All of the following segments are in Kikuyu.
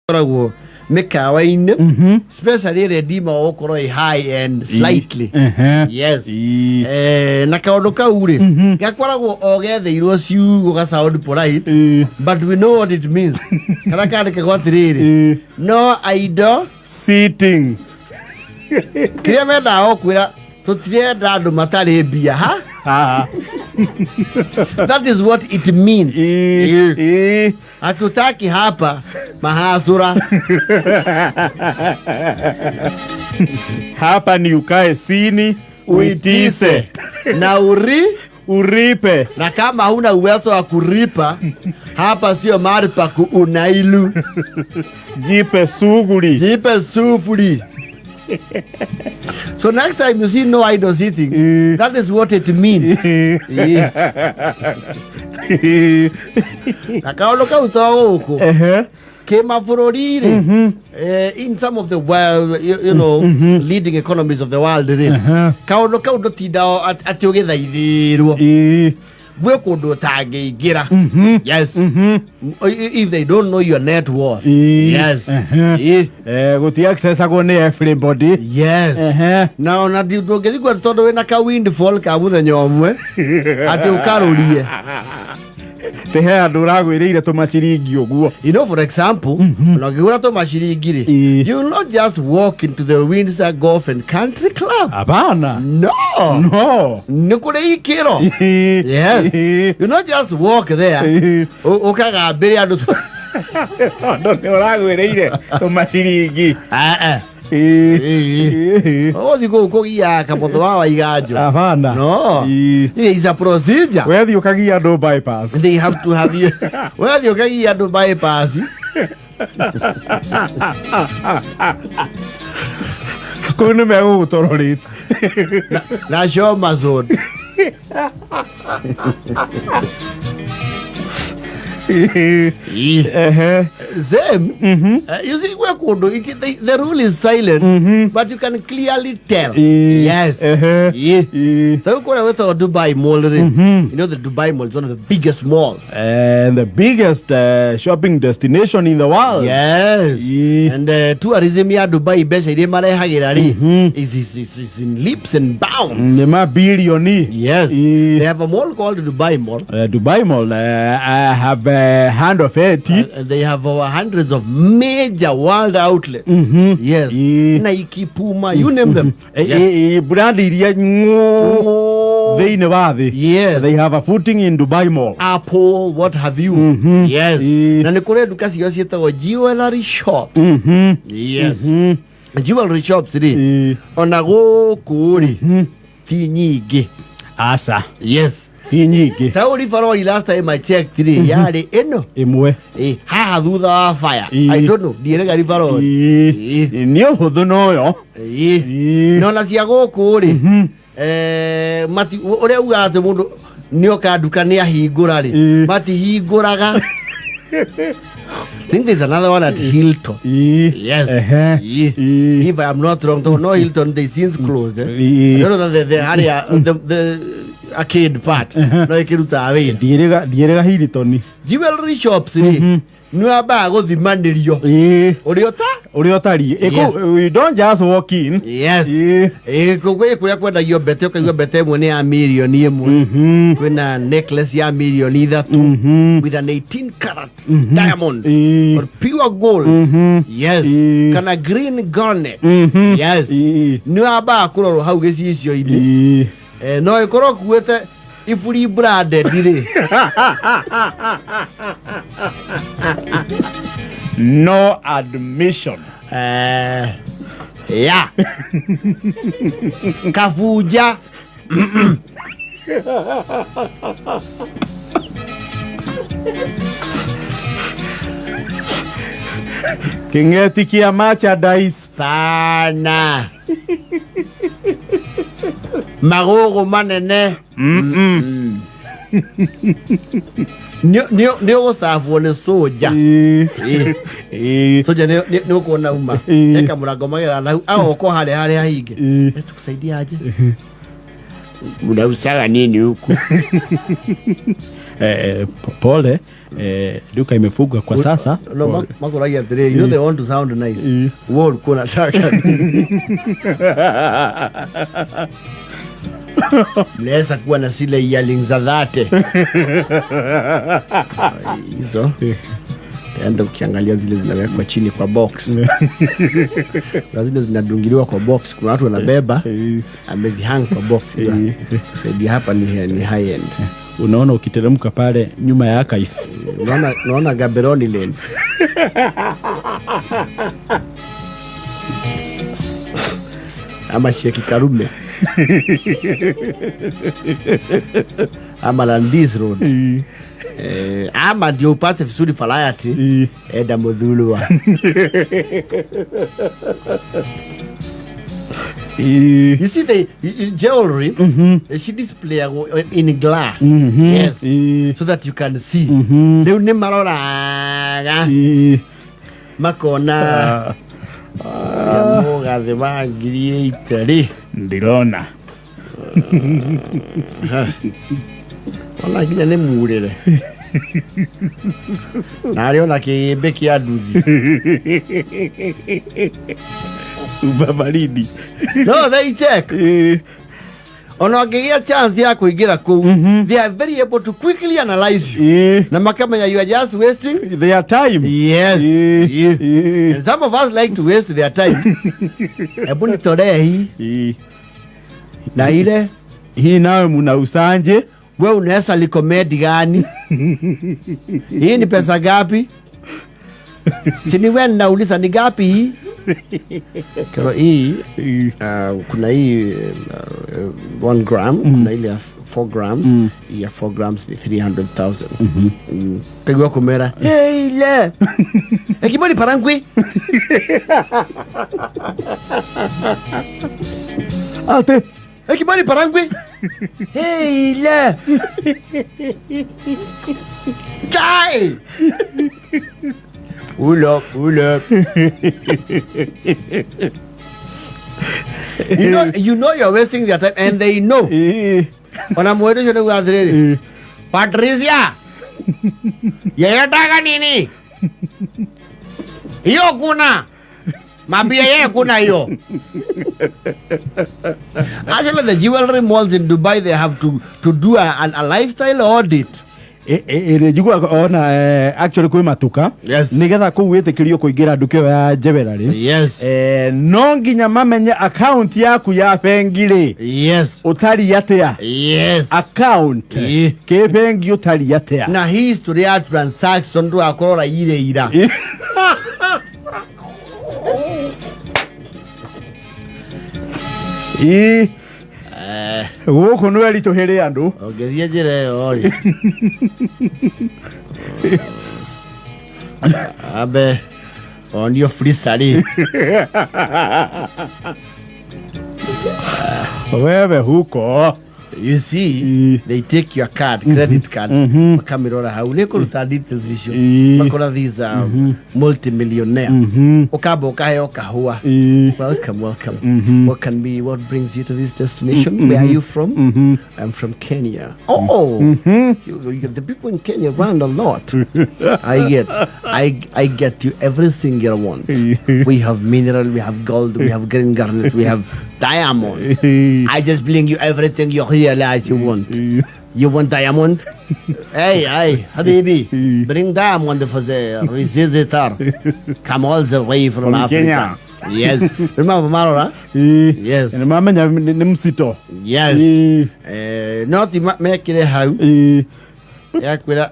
Ĩkoragwo mĩkawa-inĩ, especially ĩrĩa ndimagwo gũkorwo ĩ high end slightly. Yes. Na kaũndũ kau rĩ, gakoragwo o getheirwo ciugo ga sound polite, but we know what it means. Kana kandĩkagwo atĩrĩrĩ, "No idle sitting." Kĩrĩa mendaga o kwĩra, tũtirenda andũ matarĩ mbia ha. Ah. That is what it means. Hatutaki hapa mahasura. Hapa ni ukae sini uitise na uri uripe. Na kama huna uwezo wa kuripa, hapa sio mahali pa kuunailu. Jipe suguri. Jipe sufuri. So next time you see "no idle sitting", that is what it means. Na kaũndũ kau to gũkũ kĩmabũrũri rĩ, in some of the world, leading economies of the world rĩ, kaũndũ kau ndũtinda atĩ ũgĩthaithĩrwo. Gwĩ kũndũ ũtangĩingĩra, yes, if they don't know your net worth. Yes. Gũti accessagwo nĩ everybody. Yes. Na ona ndũngĩthiĩ kuo atĩ tondũ wĩna ka windfall ka mũthenya ũmwe atĩ ũkarũrie. Tĩ he andũ ũragwĩrĩire tũmaciringi ũguo. For example, ona ũngĩgũra tũmaciringi rĩ, you will not just walk into the Windsor Golf and Country Club. Hapana. No. No. Nĩ kũrĩ ikĩro. Yes. You not just walk there. Ũkagambĩre andũ. Tondũ nĩ ũragwĩrĩire tũmaciringi. Ah, ah. Ũgũthiĩ kũu kũgia kamũthũ wa waiganjo. Hapana. No. It is a procedure. Wethiĩ ũkagia andũ bypass. They have to have you. Wethiĩ ũkagia andũ bypass. Kũu nĩ megũgũtororate. Na Shomazon. Same. You see, where kundu, the rule is silent, but you can clearly tell. Yes. Yeah. Rĩu kũrĩa gwĩtagwo Dubai Mall rĩ, you know the Dubai Mall is one of the biggest malls. And the biggest shopping destination in the world. Yes. And tourism ya Dubai, mbeca iria marehagĩra rĩ, is in leaps and bounds. Nĩ mabilioni. Yes. They have a mall called Dubai Mall. Dubai Mall, I have a hand of it. And they have over hundreds of major world outlets. Yes. Nike, Puma, you name them. Brand iria ng'ũ thĩinĩ wa thĩ. They have a footing in Dubai Mall. Apple, what have you. Yes. Na nĩ kũrĩ nduka ciao ciĩtagwo jewelry shops. Yes. Jewelry shops rĩ, ona gũkũ rĩ, ti nyingĩ. Aca. Yes. Ti nyingĩ. Ta River last time I checked rĩ, yarĩ ĩno. Ĩmwe. Haha thutha wa fire. I don't know, ndiĩrĩga River Road. Nĩ ũhũthũ noyo. Na ona cia gũkũ rĩ, mati ũrĩa ugaga atĩ mũndũ nĩ oka nduka nĩ ahingũra rĩ, matihingũraga. I think there's another one at Hilton. Yes. If I am not wrong, though, no, Hilton, they since closed. Eh? I don't know that the area, the arcade part, no ĩkĩrutaga wĩra. Ndiĩrĩga Hilton. Jewelry shops rĩ, nĩ wambaga gũthimanĩrio ũrĩa ũta ũrĩa ũtariĩ. Yes. You don't just walk in. Yes. Gwĩ kũrĩa kwendagio mbete, ũkaigua mbete ĩmwe nĩ ya mirioni 1, kwĩna necklace ya mirioni 3 with an 18 carat diamond or pure gold, yes, kana green garnet, yes. Nĩ wambaga kũrorwo hau gĩcicio-inĩ. No ĩkorwo kuĩte iburi branded rĩ. No admission. Ya kabunja. Kĩng'eti kĩa merchandise. Pana magũgũ manene nĩ ũgũcabwo nĩ soja. Soja nĩ ũkuona uma eka mũrango magera na hau agoka harĩa harĩa hahinge. "Yesu, tukusaidie aje? Unausaga nini huku?" Pole, duka imefungwa kwa sasa. No, makũragia atĩrĩrĩ, you know they want to sound nice. Wewe ulikuwa unataka nini? Mnaweza kuwa na zile earrings za dhate hizo, enda ukiangalia zile zinawekwa chini kwa box na zile zinadungiliwa kwa box. Kuna watu wanabeba, amezihang kwa box kusaidia. Hapa ni high end. Unaona ukiteremka pale nyuma ya archive. Unaona Gaberoni Lane. Ama Sheikh Karume ama Landis Road, ama ndio upate vizuri variety, enda Muthurwa. You see the jewelry, she display in glass, yes, so that you can see. Rĩu nĩ maroraga makona ya mũgathĩ wa 80,000 rĩ. Ndirona. Ona nginya nĩ murĩre na arĩ ona kĩgĩmbĩ kĩa nduthi. Uba baridi. No, they check. Ona ũngĩgĩa chance ya kũingĩra kũu, they are very able to quickly analyze you na makamenya you are just wasting their time. Yes. Yeah. And some of us like to waste their time. Hebu nitolee hii na ile. Hii nawe munausanje? We unaweza recommend gani? Hii ni pesa gapi? Si ni wewe nauliza ni gapi hii? Kero hii, kuna hii 1 gram, kuna ile ya 4 grams. Hii ya 4 grams ni 300,000. Kagua kumera. Hey le. Ekimoni parangwe. Ate. Ekimoni parangwe. Hey le. Die. Pull up, pull up. You know you're wasting their time and they know. Ona mwendo ũcio nĩguo atĩrĩrĩ, Patricia, yeyetaka nini? Hiyo kuna mabia yeye kuna hiyo. Actually, the jewelry malls in Dubai, they have to do a lifestyle audit. Ĩrĩ njigua ona actually kwĩ matuka nĩgetha kũu wĩtĩkĩrio kũingĩra nduka ĩyo ya jewelry, no nginya mamenye account yaku ya bengi rĩ, ũtari atĩa. Account kĩ bengi ũtari atĩa. Na history ya transaction ndũgakorwo ũraiyire ira. Ĩ gũkũ nĩ weritũhĩre andũ. Ũngĩthiĩ njĩra ĩyo rĩ, ambe onio freezer rĩ. Wewe huko. You see, they take your card, credit card, makamĩrora hau nĩ kũruta details icio, makora these are multimillionaire. Ũkamba ũkaheo kahũa. Welcome, welcome. What can be, what brings you to this destination? Where are you from? I'm from Kenya. Oh, the people in Kenya run a lot. I get you everything you want. We have mineral, we have gold, we have green garnet, we have diamond. I just bring you everything you realize you want. You want diamond? Hey, hey, habibi, bring diamond for the visitor. Come all the way from From Africa. Kenya. Yes. Remember Marora? Yes. Nĩ mamenya nĩ msito. Yes. No ti mekire hau yakwĩra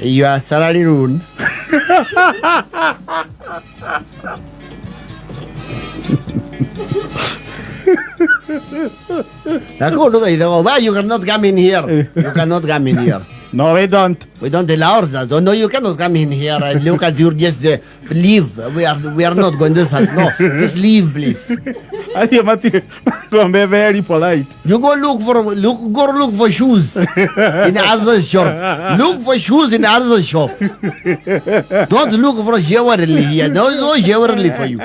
your salary loan. Na kũu ndũthaithaga, well, you cannot come in here. You cannot come in here. No, we don't. We don't allow that. No, you cannot come in here and look at your, just leave. We are not going to say no. Just leave, please. Acio matirĩ twambe very polite. You go look for look go look for shoes in other shop. Look for shoes in other shop. Don't look for jewelry here. No, no jewelry for you.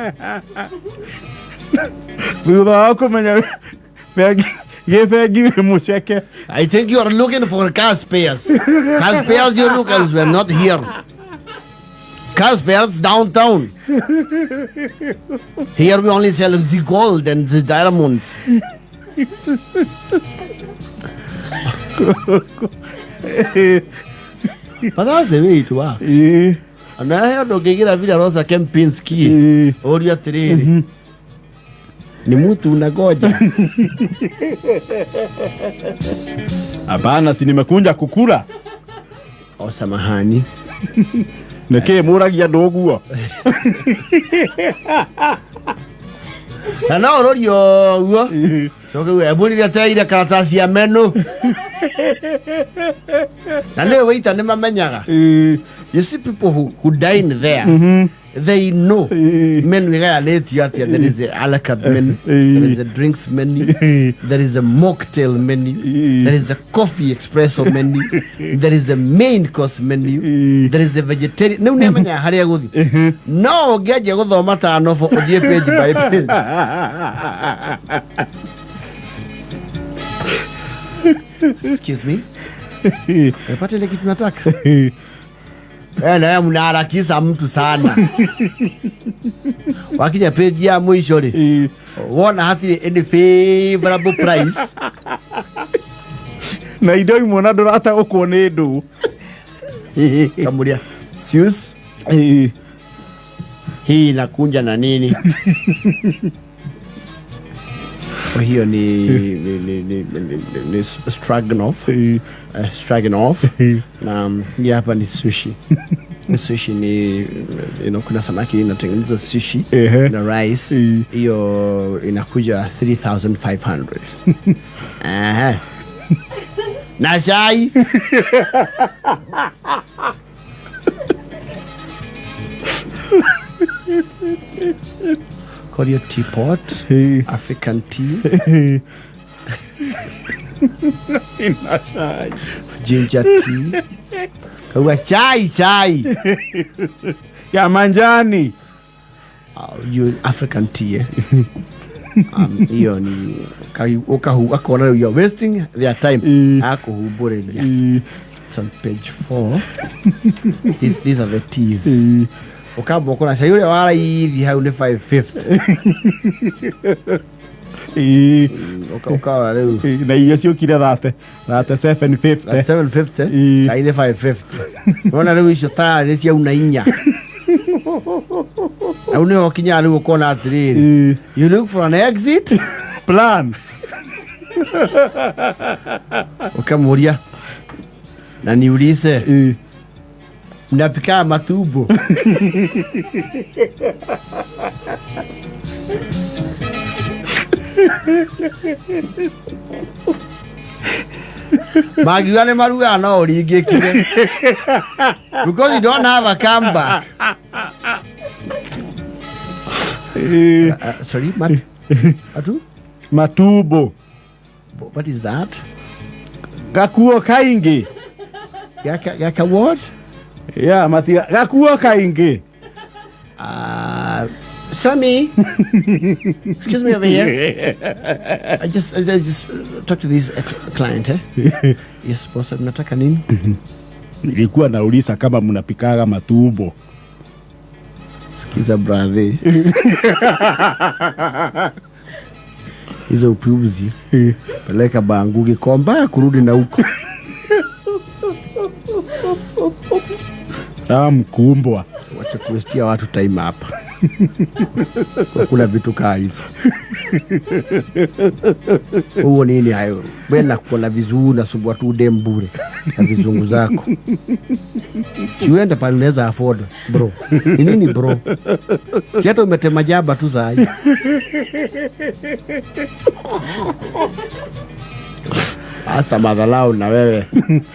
Thutha wa kũmenya bengi Gĩbengi wĩ mũceke. I think you are looking for car spares. Car spares you look elsewhere, not here. Car spares downtown. Here we only sell the gold and the diamonds. But that's the way it works. Ĩĩ. Na he ũndũ ũngĩgira Villa Rosa Kempinski. Ĩĩ. Ũrio atĩrĩrĩ. Ni mtu unagoja. Hapana, si nimekunja kukula. O samahani. Nĩkĩ mũragia andũ ũguo? Na no ũrorio ũguo. Coke uge mbũrire teire karataci ya menu. Na nĩ waiter nĩ mamenyaga. Ĩĩ. You see people who dine there, they know menu ĩgayanĩtio atĩa. There is a a la carte menu, there is a drinks menu, there is a mocktail menu, there is a coffee espresso menu, there is a main course menu, there is a vegetarian. Rĩu nĩ amenyaga harĩa gũthiĩ. No ũngĩanjia gũthoma ta novel ũthiĩ page by page. Excuse me. Umepata ile kitu nataka? Eh, na wewe mnaharakisha mtu sana. Wakinya page ya mwisho rĩ, wona hatirĩ any favorable price. Na indo imwe na ndũrataũkwo nĩ ndũ. Kamuria, Sius, hii inakunja na nini? Kwa hiyo ni stroganoff. Stroganoff. Na hii hapa ni sushi. Sushi ni kuna samaki inatengeneza sushi na rice. Hiyo inakuja 3500. Aha. Na chai. Call your teapot, African tea. Na chai. Ginger tea. Kauga chai chai. Ya manjani. You African tea. Hiyo ni ukahu akona you are wasting their time. Akuhumbũrĩria. It's on page 4. These are the teas. Ukamba ukona cai ũrĩa wa raithi hau nĩ 550. Ukarora rĩu. Na irio ciũkire thate 750. That 750. Cai nĩ 550. Wona rĩu icio tayarĩ nĩ ciauna inya. Hau nĩho ũkinyaga rĩu ũkona atĩrĩrĩ. You look for an exit plan. Ukamũria na niulize, mnapika matumbo? Mangiuga nĩ marugaga no ũringĩkire. Because you don't have a comeback. Sorry, atu? Matumbo. What is that? Gakuo kaingĩ. Gaka what? Yeah, matia. Gakuo kaingĩ. Sammy, excuse me over here. I just talk to this client, eh? Yes, boss, mnataka nini? Nilikuwa nauliza kama mnapikaga matumbo. Sikiza brother. Hizo upuzi. Peleka Bangu Gikomba kurudi na huko. Sawa mkumbwa. Wacha kuwestia watu time hapa. Kwa kula vitu kaa hizo. Huo nini hayo? Wewe nakuona vizuri na sumbua tu dem bure na vizungu zako. Siuende pale unaweza afford bro. Ni nini bro? Hata umetema jaba tu saa hii. Asa madhalau na wewe.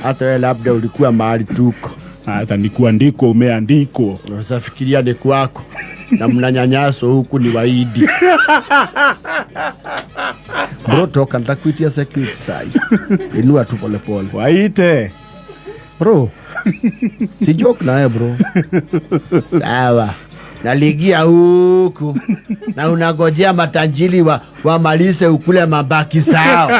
Hata wewe labda ulikuwa mahali tuko. Hata nikuandiko umeandiko. Unaweza fikiria ni kwako. Na mnanyanyaswa huku ni waidi. Bro, toka nitakuitia security sai. Inua tu pole pole. Waite. Bro. Si joke na wewe bro. Sawa. Naligia huku na unangojea matajiri wamalize ukule mabaki zao.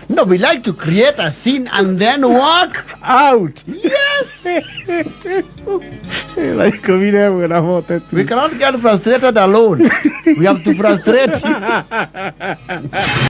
No, we like to create a scene and then walk out. Yes. La 11 na 42. We cannot get frustrated alone. We have to frustrate you.